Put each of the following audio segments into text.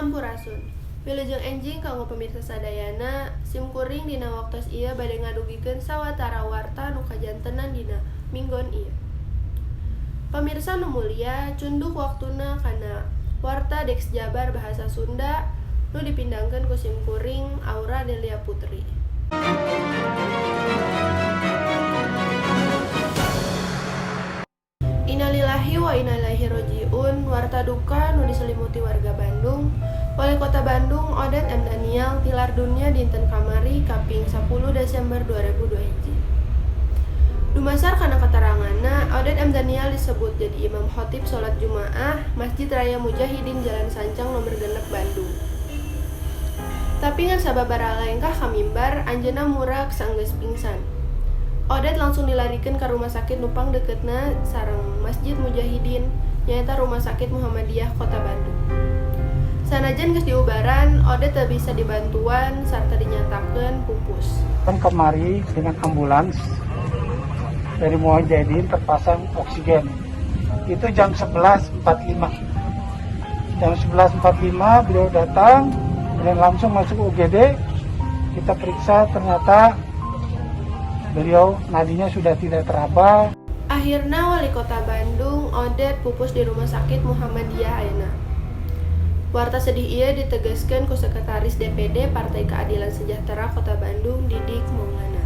Sampurasun. Wilujeng enjing kanggo pamirsa sadayana, sim kuring dina waktos ieu bade ngadugikeun sawatara warta nu kajantenan dina minggon ieu. Pamirsa nu mulia, cunduk waktuna kana Warta Deks Jabar Bahasa Sunda nu dipindangkeun ku sim kuring Aura Delia Putri. Innalillahi wa inna ilaihi rojiun. Warta duka nu diselimuti warga Bandung. Wali Kota Bandung Oded M. Daniel tilar dunya dinten kamari kaping 10 Desember 2021. Dumasar kana keteranganna, Oded M. Daniel disebut jadi imam khotib salat Jumaah Masjid Raya Mujahidin Jalan Sancang nomor 6 Bandung. Tapi ngan sababaraha lengkah ka mimbar, anjeunna murag sanggeus pingsan. Oded langsung dilarikeun ka rumah sakit nu pangdeukeutna sareng Masjid Mujahidin, nyaeta Rumah Sakit Muhammadiyah Kota Bandung. Sanajan geus diubaran, Oded teu bisa dibantuan sarta dinyatakeun pupus. Kan kemari dengan ambulans dari Mujahidin terpasang oksigen. Itu jam 11.45. Jam 11.45 beliau datang dan langsung masuk UGD. Kita periksa, ternyata beliau nadinya sudah tidak teraba. Akhirna Wali Kota Bandung Oded pupus di Rumah Sakit Muhammadiyah ayeuna. Warta sedih ieu ditegaskeun ku Sekretaris DPD Partai Keadilan Sejahtera Kota Bandung, Didik Maulana.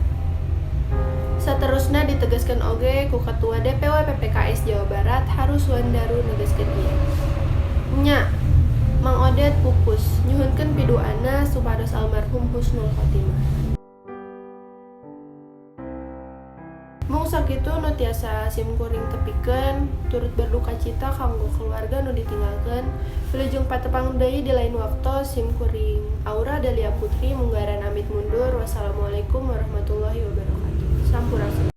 Saterusna ditegaskeun oge ku Ketua DPW PPKS Jawa Barat, Haru Suandharu, negaskeun ieu. Nya, Mang Oded pupus, nyuhunkeun piduana supados almarhum husnul khotimah. Mung sakitu nu tiasa sim kuring tepikeun, turut berduka cita kanggo keluarga nu ditinggalkeun. Wilujeng patepang deui di lain waktos, sim kuring Aura Delia Putri munggaran amit mundur. Wassalamualaikum warahmatullahi wabarakatuh. Sampurasun.